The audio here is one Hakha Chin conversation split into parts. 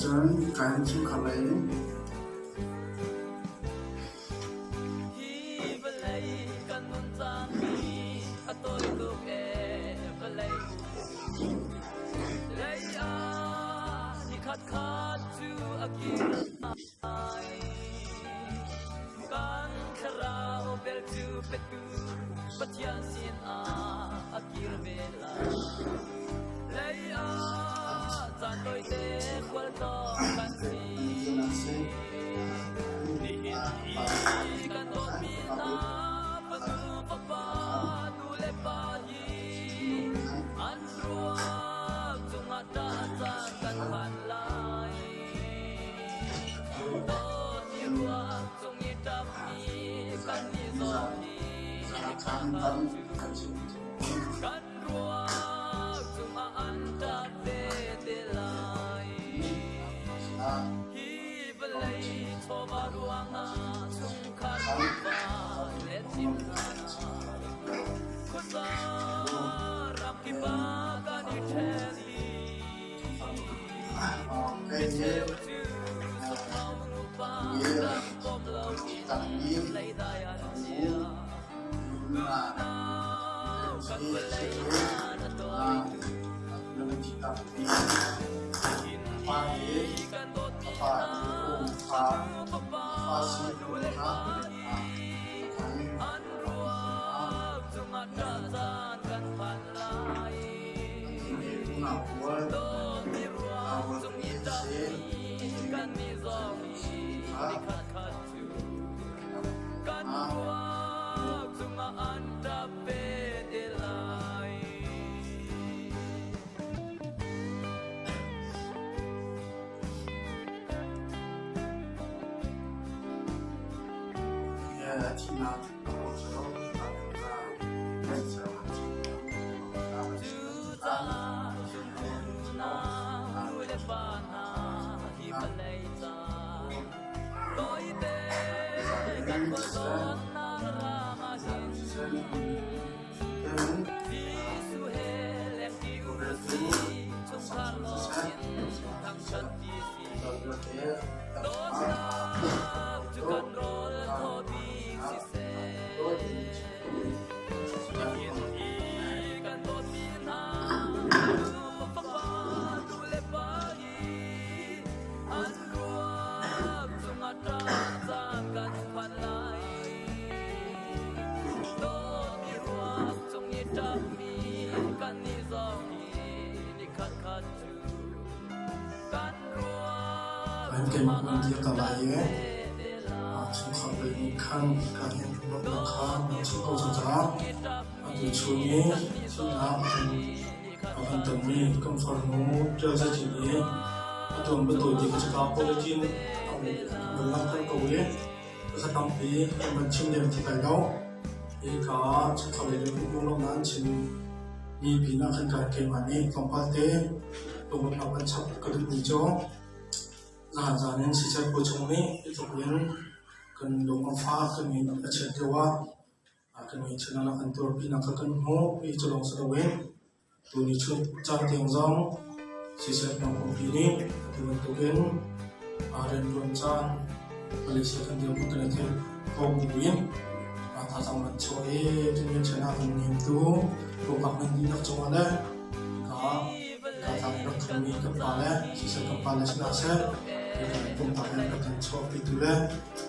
Cucun kan chungkhar lei in Hi vawlei kan nun caan hi a tawi tuk ee vawlei lei ah nikhat khat cu a kir lai. Kan thlarau bel cu petu Pathian sin ah a kir ve lai. Lei ah caan tawite khualtlawng kan si. Nihin hi kan dawtmi hna fanu fapa nu le pa hi an ruak cungah ṭah caan kan phan lai. Dawtmi ruak cung i ṭapmi kannih zong hi kan ruak cungah an ṭap ve te lai. Hi vawlei chawva ruangah chungkhar nuva le thim hna. Khuaza ram kip ah kan i ṭhen i micheu cu sumhau nupa ram pom loin leidai an chia. Unau kan vawlei hna na tawi Nihin hi kan dawtmi hna fanu fapa nu le pa hi an ruak cungah ṭah caan kan phan lai. Dawtmi ruak cung i ṭahmi kannih zong hi nikhat khat cu kan ruak cungah an ṭap ve te lai. Cucaah zumtu nu le pa hna hi vawlei ca tawite kan khualtlawnnak ram ah hin Jesuh he lengṭi u sih, chungkhar lawngin thangṭhat ti si. Dawtnak cu kan rawl thaw bik siseh. Nihin hi kan dawtmi hna, nu fapa nu le pa hi an ruak cungah ṭah caan kan phan lai. Dawtmi ruak cung i ṭapmi kannih zong hi nikhat khat cu kan ruak An keimah nan dir ta lai i chungkhar lei nih khan kan in lawmhnak kha nan chim ko cang caah atu chun i thihnak a kan tonmi kan farnu Ṭial Za Cin i a tuan bantuk ti kha caka politin a van langhter ko i Ka tampi kan van chim lem ti lai lo. Hika chungkhar lei lung lo nan chim mi pinah khan kai keimah nih tlawmpal te lungruatnak van chap ka duhmi cu zahan zan in siseh paw chung nih i tluk in kan lung a fak kan min a chiat lio ah kan ngeichia nak kan tuarpi nak kha kan hmuh i cu lawng si loin Tuni chun caan tiang zong siseh pumpi nih atu bantukin rianṭuan caan Malaysia kan dirhmun kan i theih ko buin thazaang kan chuah i cun ah kan nemtu pumpak nan dihlak cungah le ka ka tlang rak khammi kan pa le siseh kan pa le sinah seh pumpak in rak kan chuahpitu le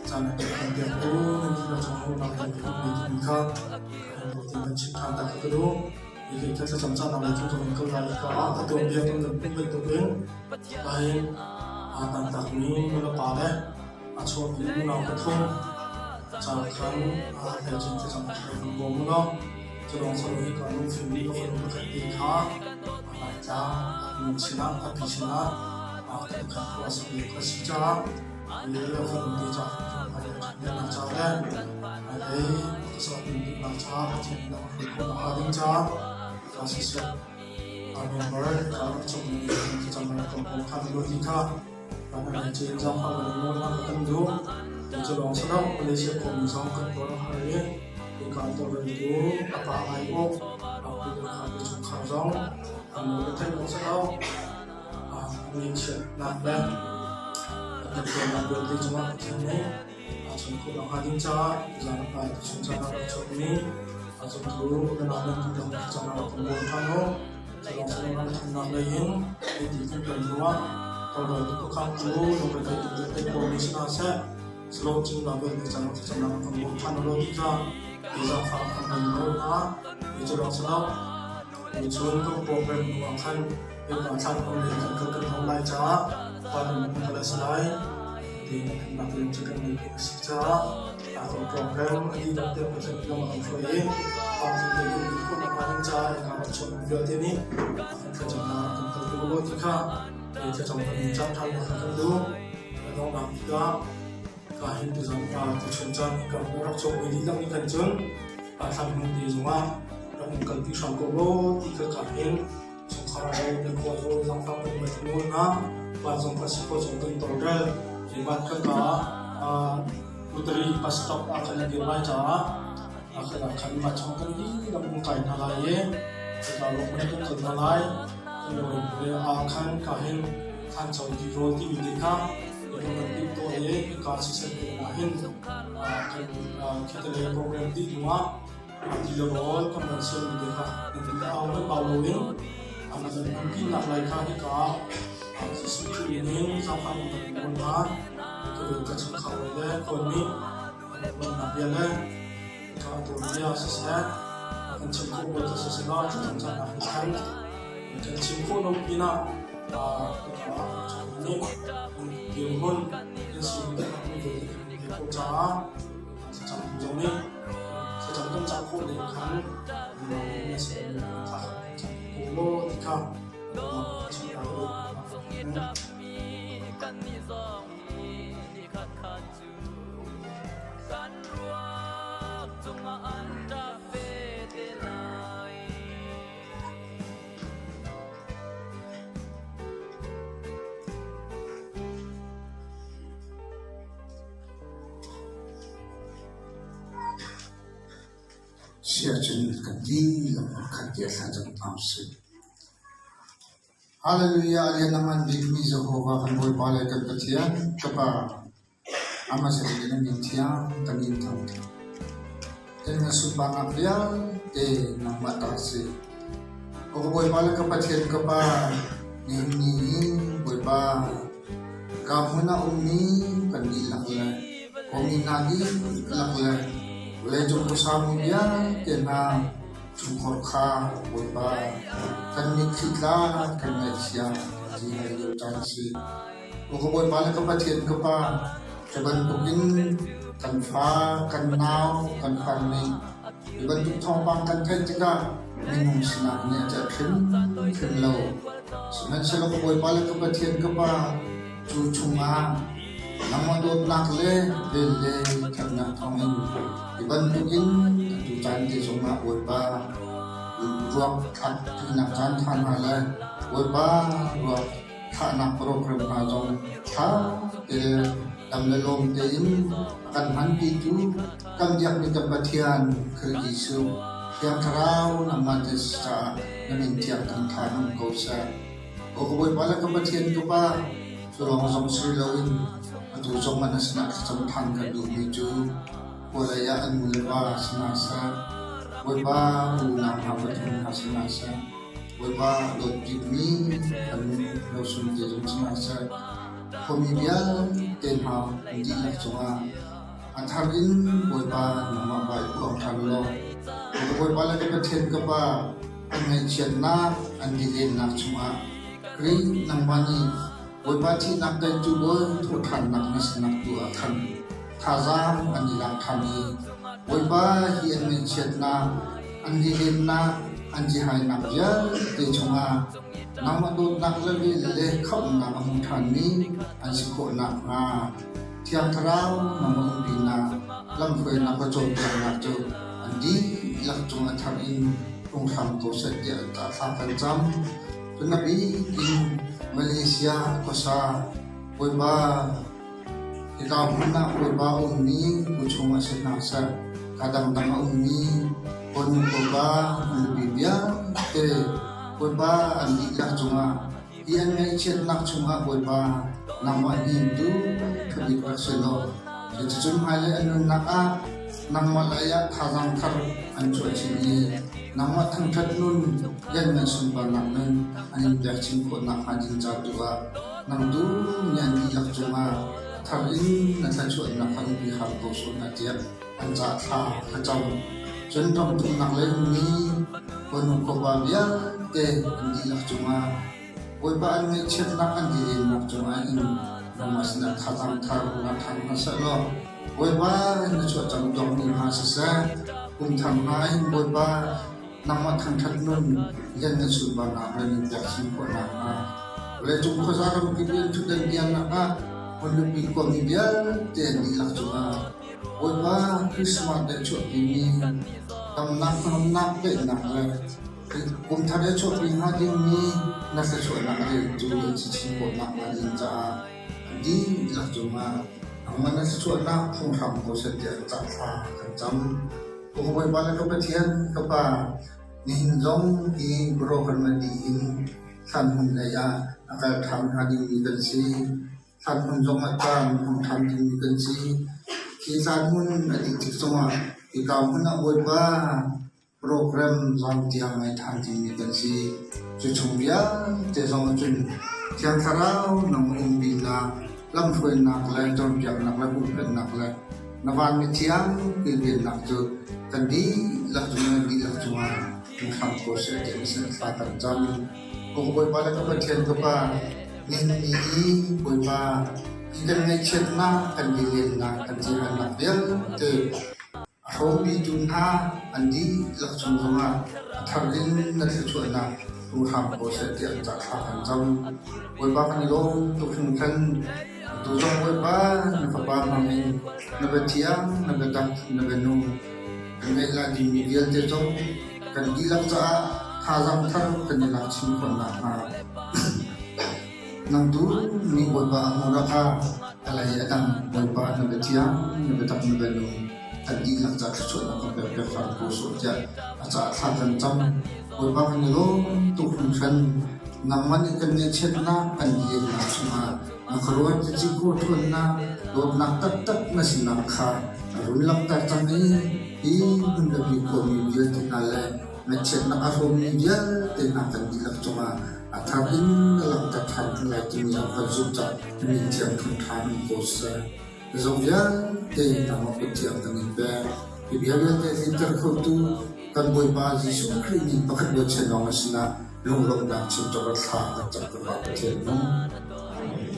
caan a kan pektu nan dihlak cungah upnak kan timi kha kan chim ṭhan ta ka duh. Hihi thlacam caan lei cu kan kal lai ka ah a tuanbia kan bantukin ahhin aa tantakmi nulepa le a chuakmi unau pathum ca khan a hlei thlacam kan bawm u law cu lawng salo hi ka lungfim ka fanu pakhat te kha a laitla a nu sinah a pi sinah kan khan khawh a sak lio kha a si caah hi a fanu te ca khan ca le hmailei khuasa tintuknak caah Pathian nih a hruai khawh nakhnga ding caah ka siseh a member ka rak cawkmi thlacam rak kan bawm kha na ti kha kan an cin zaangfah kan nawl kan duh. Cu lawng si lo Malaysia khuami zong kan tuar a har i hika tawlreltu a pa ai awk a pu le kha chungkhar zong an nawl a theih lawng si lo. Ngaihchiatnak le an temtuarnak vialte cungah Pathian nih aa chawnh khawh nakhnga ding caah tuzaan a hmai tuchun caan ah rak chuakmi a zumtu na nau nan dihlak thlacamnak rak kan bawm ṭhan u. Culawng siloin na thumnak lei in hiti kan ton hnuah tawlreltu khuakhangtu lungretheihtu vialte kawlmi si hna seh, Salawh cingla vialte caan ah thlacamnak rak kan bawm ṭhan u law ti kha ti zaangfah kan kan nawl hna. Hi culawng silo tuchun kan program hnu ah khan Hika thlan hmang le kan kal kan hau lai caah van in kan kal a si lai. Tiin nak lim cu kan ngei a si caah kan program a dihlak tiang Pathian lam a kan hruai i tlamtling tein kan dih khawh nakhnga ding caah hika rak chuakmi vialte nih a kan thlacamnak kan kal pi law ti kha thlacam kan in caan ṭhannak kha kan duh. A donghnak bik ah ka hin tuzan tuchun caan hika rak chuakmi dihlak nih khan cun thlan hmun te zongah rak in kalpi hram ko law ti kha ka hin Chungkhar ah le khua zaw zangfang kan bat nawl na van zong ka si zong kan tawlrel zeimat ka ka Putari bus stop ah khan dir lai caah khan ah khan ma chong kan di lam um kai hna lai i ka lok man kan kal hna lai kan lawi le a khan ka hin khan chau ti rol ti mi te kha kan kan tim to e ka si sen te na hin kan khitale program ti hnuah Ti le rawl kan van siammi te kha nan ti au nan bau loin an kan umpinak lai kha hika ah Jesuh Khrih min in zaangfah in kan nawl hna. Ka vel ka chungkhar le kawl nih an huamnak bia le ka tuanbia siseh a kan chim khawh pawl kha siseh law thlacam caan ah khan kan chim khawh lo pinah hika ah nih dirhmun kan sining te kha mi vialte kan theih khawh caah thlacam zong nih thlacam kan cah khawh ding khan na si thla kan cam ko law ti kha Siahcun kan dihlak pakhat te thlacam hna usih. Hallelujah! A lian a ngan bikmi Jehovah kan Bawipa le kan Pathian, ka Pa, a hmasa bik in a min thiang kan in thangṭhat. Kan na sunparnak vialte nangmah ta a si. Aw ka Bawipa le ka Pathian ka Pa, nihin ni hi Bawipa, Ka hmun a ummi kan dihlak le khuami hna dihlak le vawleicung khuasami vialte hna chungkhar kha Bawipa kan mitthli tla kan ngaihchia ti hai lio caan a si. Aw ka Bawipa le ka Pathian ka Pa, cu bantukin kan fa, kan nau, kan far nih hi bantuk thawngpang kan theih tikah minung sinak nih a celh hrimhrim lo. Sihmanhsehlaw ka Bawipa le ka Pathian ka Pa, cu chungah nangmah dawtnak le vel le ṭhatnak thawngin hi bantukin atu caan te zongah Bawipa ruak thlak ṭinak caan ṭha hna le Bawipa ruak thlahnak program hna zong ṭha te dam le lawm tein a kan hmanpitu kan biakmi kan Pathian Khrih Jesuh Thiang Thlarau nangmah te caah na min thiang thangṭha um ko seh. Aw ka Bawipa le ka Pathian ka Pa, cu lawng zong si loin atu zong ah na sinah thlacam ṭhan kan duhmi cu khualei ah an nu le va si hna seh, Bawipa unau hna pathum hna si hna seh, Bawipa dawt bikmi kan losun te zong si hna seh, khuami vialte hna an dihlak cungah a thar in Bawipa nangmah bai phuang ṭhan law, ka Bawipa le ka Pathian ka Pa, an ngaihchiatnak an lilennak chungah Khrih nangmah nih Bawipa thihnak teitu bawi thawhṭhannak na sinak tu ah khan thazaang an i lak ṭhan i Bawipa hi an ngaihchiatnak an lilennak an cihainak vialte chungah nangmah dawtnak le vel le khamhnak a hmu ṭhanmi an si khawh nakhnga Thiang Thlarau nangmah umpinak lamhruainak le cawnpiaknak cu an dihlak cung a thar in phunghram ko seh tiah thla kan cam. Cun a bik in Malaysia khuasa Bawipa hika hmun ah Bawipa a ummi bu chung ah si hna seh, ka dangdang a ummi kawlnu Bawipa an nupi vialte Bawipa an dihlak cungah. Hi an ngaihchiatnak chungah Bawipa, nangmah hnemtu ṭhabik rak si law, cuticun hmailei an nunnak ah nangmah lei ah thazaang thar an chuah chin i nangmah thangṭhat nun lianngan sunparnak nun an in pek chin khawh nakhnga ding ca tu ah nang tu nih an dihlak cungah a thar in na thluachuahnak kha nupi hram ko sawh hna tiah an caah thla ka cam. Cun ramthumnak lei ummi khuanu khuapa vialte an dihlak cungah Bawipa an ngaihchiatnak an dilennak cungah in nangmah sinah thazaang thar na ṭhang hna seh law Bawipa na chuahcam tuakmi hna siseh, kum thar hna in Bawipa nangmah thangṭhat nun lian na sunparnak le nan pek chin khawh nakhnga vawleicung khuaza ramkip i an ṭhutdan biaknak ah hmunlupi khuami vialte an dihlak cungah Bawipa Christmas le chuahpimi damnak hnangamnak daihnak le kum thar i chuahpi hnga dingmi na thluachuahnak a reltu an si chin khawh nakhnga ding caah an dihlak cungah nangmah na thluachuahnak phunghram ko seh tiah cah thla kan cam. Ka Bawipa le ka Pathian, ka Pa, nihin zong hi program na dih in thlanhmun lei ah a kal ṭhan hnga dingmi kan si. Thlanhmun zong ah caan hmang ṭhan dingmi kan si. Hi thlanhmun a dih tik zongah hika hmun ah Bawipa program zong tiang ngei ṭhan dingmi kan si. Cu chung vialte zong ahcun Thiang Thlarau nang umpinak, lamhruainak le cawnpiaknak le huhphenhnak le na vanmi thiang kilvennak cu kan dihlak cung kan dihlak cungah in hram ko seh tiah na sin thla kan cam. Ka Bawipa le ka Pathian ka Pa, nihin ni i Bawipa hi kan ngaihchiatnak, kan lilennak, kan cihannak vialte a hrawmpitu hna an dihlak cung zongah a thar in na thluachuahnak hmu hram ko seh tiah ca thla kan cam. Bawipa kan i lawm tuk hringhran. Atu zong Bawipa na fapa hmangin na biathiang, na biatak, na bianung kan ngeih lai dingmi vialte zong kan dihlak caah thazaang thar kan i lak chin khawh nakhnga nang tu nih Bawipa a hmur kha a lei a dang Bawipa na biathiang, na biatak, na bianung kan dihlak ca thluachuahnak kan pek piak hram ko sawh tiah a caah thla kan cam. Bawipa kan i lawm tuk hringhran. Nangmah nih kan ngaihchiatnak kan diennak chungah na khuaruat cikhu ṭhawnnak dawtnak taktak na sinak kha a run langhter cang i hi hmun biapi khuami vialte hna le ngaihchiatnak a hrawmmi vialte hna kan dihlak cungah a thar in na langhter ṭhan lai timi an kan zumh caah na min thiang thangṭha in ko seh. Zeizong vialte nangmah kut thiang kan in pek. Hi bia vialte tlinter khotu kan Bawipa Jesuh Khrih min pakhat ruatchan lawng a sinah lunglawmhnak chim cawk a thla kan cam ka Pa Pathian nung. Amen.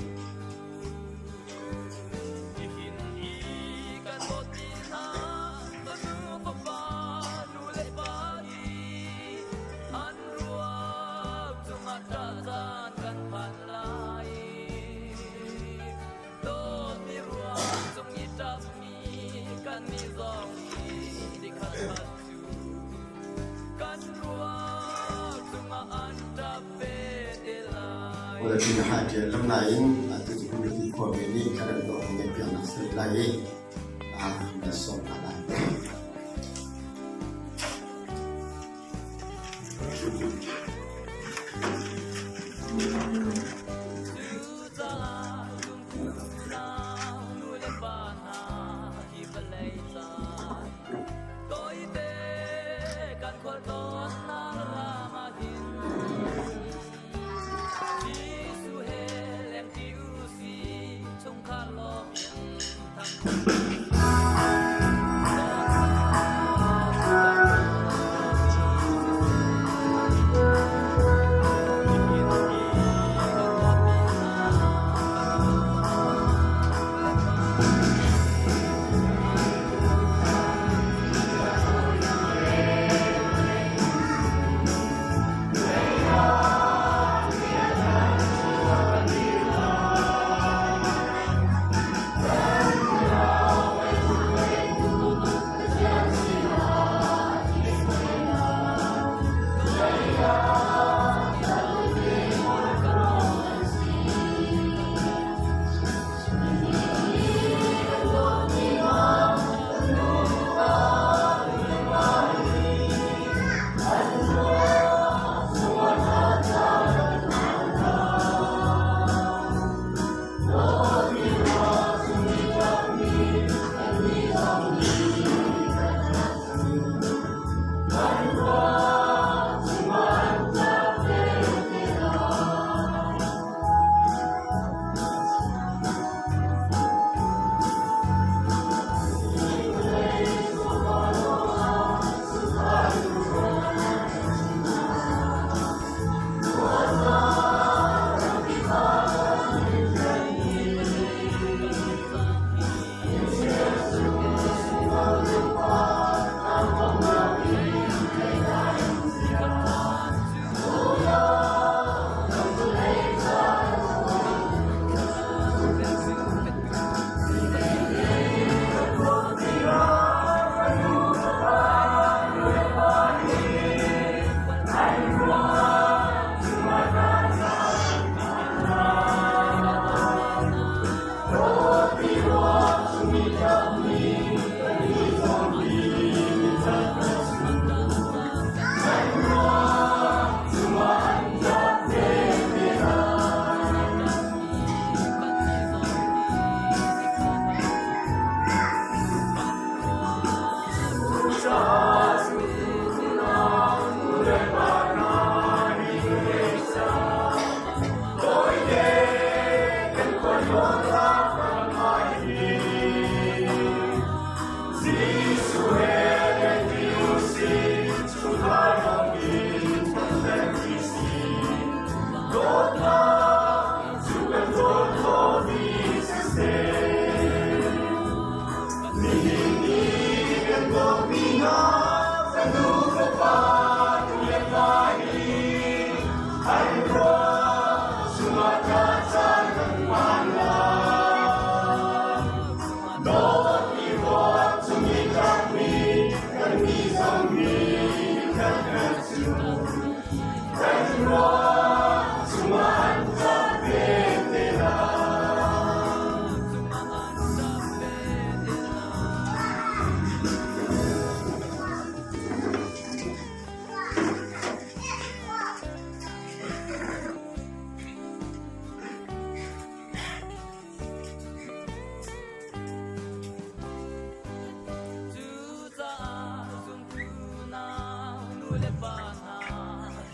Kawlchin a ṭial lo nain atu cu mipi khuami nih thlarem dawh an ngeihpiaknak si lai i an sawm hna lai.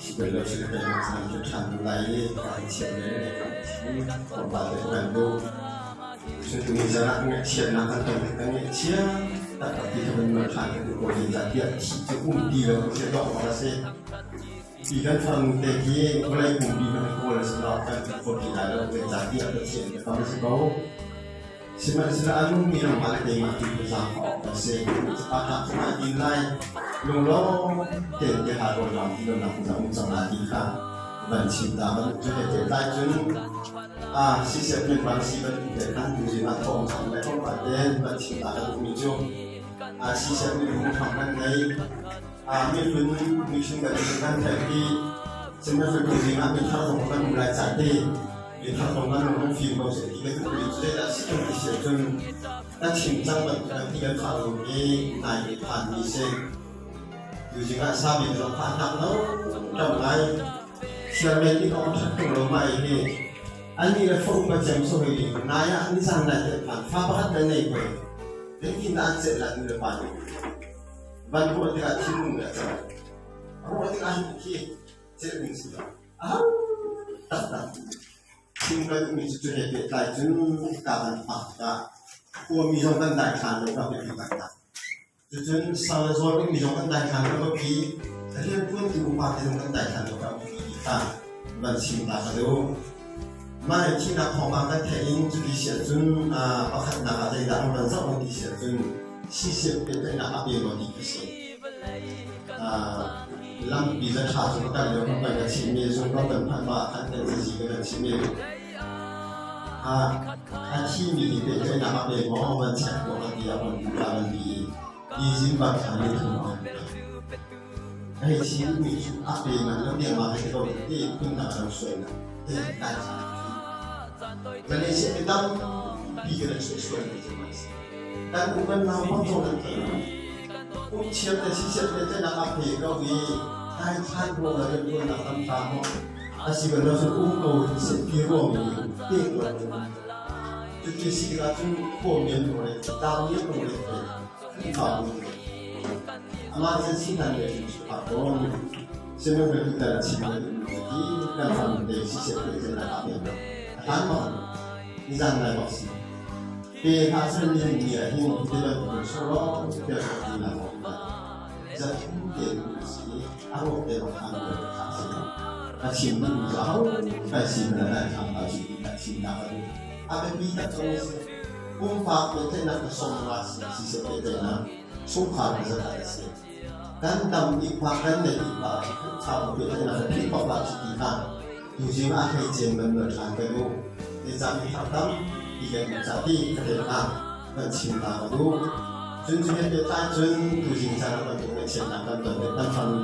Si bal lo si ka nak san cu ṭhan lai i ka chiah le tlawmpal te kan bu. Cun tuni zan ah ngaihchiatnak kan ton kan ngaihchia taktak ti kha van nawl ṭhan kan duh ko zeicahtiah thih cu um ti lo si dawh awk a si. Hi kan farnu te hi vawlei pumpi hmanh kawl a si lo kan ti kho ti lai lo zeicahtiah Pathian biakam a si ko. Sihmanhsehlaw a nungmi nangmah le keimah tu cu zaangfah awk kan si. Aa tlak cungah din lai, lunglawm tein biahal rawl lam ti lonak in a um cang lai ti kha van chim ta bantuk cu he pehtlai cun a siseh member si bantuk te khan tuzing ah thawng thang le tlawmpal tein van chim ta ka duhmi cu a siseh miphun hram kan ngei. A miphun mission kan kan theih i sihmanhsehlaw tuzing ah mithar zong kan um lai ca te mithar zong kan um fim ko seh ti ka duh mi cu zeidah si kan ti si ahcun ka chim cang bantuk ti kan khar lo i nai i phan mi si. Tuzing ah sami zong phan hnak lo tam ngai siarmen in ong that tung lo mai hi ani le fo pa cem so hi nai ah nizan nai te phan fa pakhat na nei ko zeitin dah an chet la nu le pa nih van ruah tikah thinlung le a cang ruah tikah hin khi chet ning si lo a taktak thim kan mi cu he pehtlai cun ka kan phak tikah khuami zong kan daithlan lo ka biapi taktak. Cucun sang le zawl mi zong kan daithlan lo ka pi riantuantu upa te zong kan daithlan lo ka pi kha van chim ta ka duh. Mah hi thihnak thawngpang kan theih in cuti si ahcun pakhatnak ah zeidah an van zoh ti si ahcun siseh pehtlaihnak a pe maw ti khi si. Lampi le ṭha cu ka kal lio kan kan chimmi zung kan kan phanh ah khan kan cazi ka kan chimmi a thimi hi pehtlaihnak a pe maw van check tuah ti ah van duh ah van ti i zing bak thla ni thum ah hei thimi cu a pe man lo tiang ma hei ko ti phun dang a lo suai na te dai Malaysia mi tampi kan suai suai mi cu kan um kan nau bak zong kan thei um chiat le si chiat le te nak a pe ko i dai than ruang le riantuannak tam ta mo a si bal lo cun um ko se pi ruang i pe ko cuti si tikah cun khua men ko le tlang men ko le Khrihfa bu amah chan si hna le cu a tawn sihmanhsehlaw tutan a chim le ti kan fam te siseh te cun a pe lo a hlan bak nizan nai bak si pe hlah seh ni ni ah hin ti bantuk soro te ti na mo zat te si a ruak te bak han le kha si a chim mi cu a ho kai si na dai tham ta si ti chim na ka a biapi tak cu si pumpak pehtlaihnak ka sawm nga si siseh pehtlaihnak chungkhar ka zat a si. Kan tam i pa kan neih i pa Khrihfabu pehtlaihnak ka phih bak la cu ti kha tuzing ah hlei cem man lo ṭhan kan u. Zeicah mi thar tam ti kan um cah ti ka tel kha kan chim ta ka duh. Cun cu he pehtlai cun tuzing caan ah bantuk ngaihchiatnak kan ton le kan fanu